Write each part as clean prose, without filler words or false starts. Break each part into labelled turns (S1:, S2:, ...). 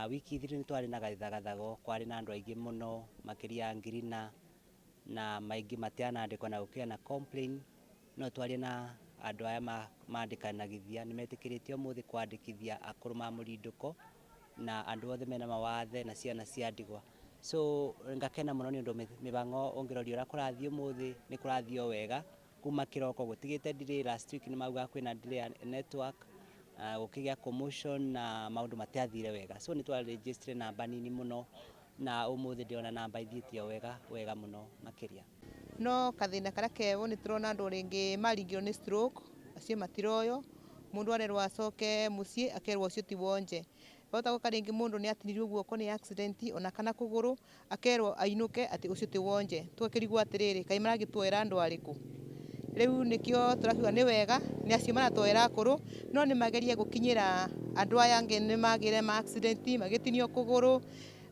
S1: Na wiki ithiru nĩ twarĩ na gathagathago, kwarĩ na andũ aingĩ mũno makĩria ya ngiri na maingĩ matianandĩkwo na gũkĩgĩa na complain. No twarie na andũ aya mandĩkanagithia, nĩ metĩkĩrĩtio ũmũthĩ kwandĩkithia akũrũ ma mũrindũko na andũ othe mena mawathe na ciana cia ndigwa. So ngakena mũno nĩ ũndũ mĩbango ũngĩroria ũrĩa kũrathiĩ ũmũthĩ, nĩ kũrathiĩ o wega kuma kĩroko, gũtigĩte delay. Last week nĩ maugaga kwĩna delay ya network, gũkĩgĩa commotion na maũndũ matiathire wega. So nĩ twaregister namba nini mũno, na ũmũthĩ ndĩrona namba ithiĩte o wega wega mũno makĩria.
S2: No kathĩna karĩa keho, nĩ tũrona andũ rĩngĩ maringirwo nĩ stroke, acio matiroywo. Mũndũ arerwo acoke mũciĩ, akerwo ũcio ti wonje. Wahota gũka rĩngĩ mũndũ nĩ atinirio guoko nĩ accident ona kana kũgũrũ, akerwo ainũke atĩ ũcio ti wonje. Tũgakĩrigwo atĩrĩrĩ, kaĩ maragĩtuoera andũ arĩkũ? Rĩu nĩkĩo tũrakiuga nĩ wega nĩ acio maratuoera akũrũ, no nĩ magerie gũkinyĩra andũ aya angĩ nĩ magĩre ma accident, magĩtinio kũgũrũ,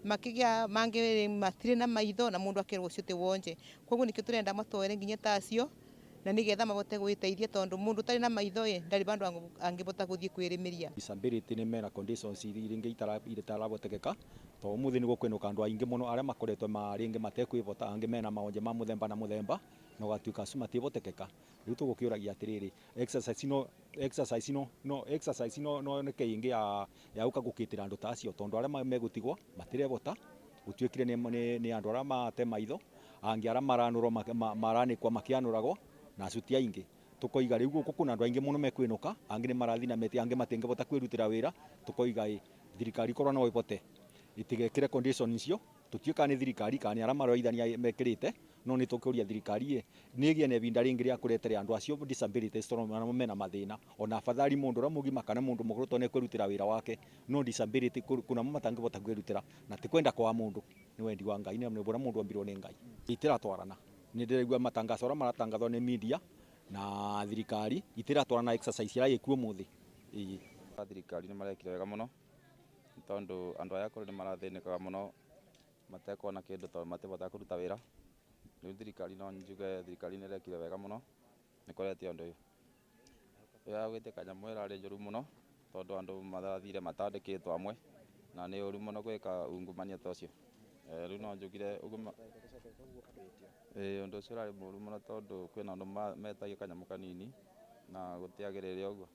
S2: makĩgĩa mangĩ matirĩ na maitho, na mũndũ akerwo ũcio ti wonje. Koguo nĩkĩo tũrenda matuoere nginya ta acio, na nĩgetha mahote gwĩteithia, tondũ mũndũ ũtarĩ na maitho ĩ ndarĩ vandũ angĩbota gũthiĩ kwĩrĩmĩria.
S3: Disability nĩ mena conditions rĩngĩ itarabotekeka, to ũmũthĩ nĩ gũkwĩnũka andũ aingĩ mũno arĩa makoretwo ma rĩngĩ matekwĩbota, angĩ mena maonje ma mũthemba na mũthemba, na ũgatuĩka acio matibotekeka. Rĩu tũgũkĩũragia atĩrĩrĩ, exercise no exercise no no exercise no nĩ kĩingĩ ya gũka gũkĩtĩra andũ ta acio, tondũ arĩa megũtigwo matirebota gũtuĩkire nĩ andũ arĩa mate maitho, angĩ arĩa maranũrwo, maranĩkwo makĩanũragwo, na acio ti aingĩ. Tũkoiga rĩu gũkũ kwĩna andũ aingĩ mũno mekwĩnũka, angĩ nĩ marathiĩ na meti, angĩ matingĩbota kwĩrutĩra wĩra. Tũkoiga ĩ thirikari korwo no ĩbote ĩtigekĩre condition icio, tũtiũĩ kana nĩ thirikari kana nĩ arĩa maroithania mekĩrĩte, no nĩ tũkũria thirikari ĩ nĩ ĩgĩe na ihinda rĩngĩ rĩa kũretere andũ acio disabilities, tondũ namo mena mathĩna. Ona afadhali mũndũ ũrĩa mũgima kana mũndũ mũkũrũ, tondũ nĩ ekwĩrutĩra wĩra wake, no disability kuna mo matangĩbota kwĩrutĩra, na ti kwenda kwa mũndũ, nĩ wendi wa Ngai, nĩ ũrĩa mũndũ ombirwo nĩ Ngai. Itiratwarana. Nĩ ndĩraigua matangazo arĩa maratangathwo nĩ media na thirikari itiratwarana exercise ĩrĩa ĩkuo ũmũthĩ. Ĩĩ.
S4: Thirikari nĩ marekire wega mũno, nĩ tondũ andũ aya akũrũ nĩ marathĩnĩkaga mũno matekuona kĩndũ, tondũ matibotaga kũruta wĩra. Rĩu thirikari, no njuge thirikari nĩ ĩrekire wega mũno nĩ kũretia ũndũ ũyũ. Ya gwĩtĩka nyamũ ĩrarĩ njũru mũno, tondũ andũ marathire matandĩkĩtwo amwe, na nĩ ũru mũno gwĩka ungumania ta ũcio. Rĩu no njugire ũndũ ũcio ũrarĩ mũru mũno, tondũ kwĩna andũ metagia kanyamũ kanini na gũtiagĩrĩire ũguo.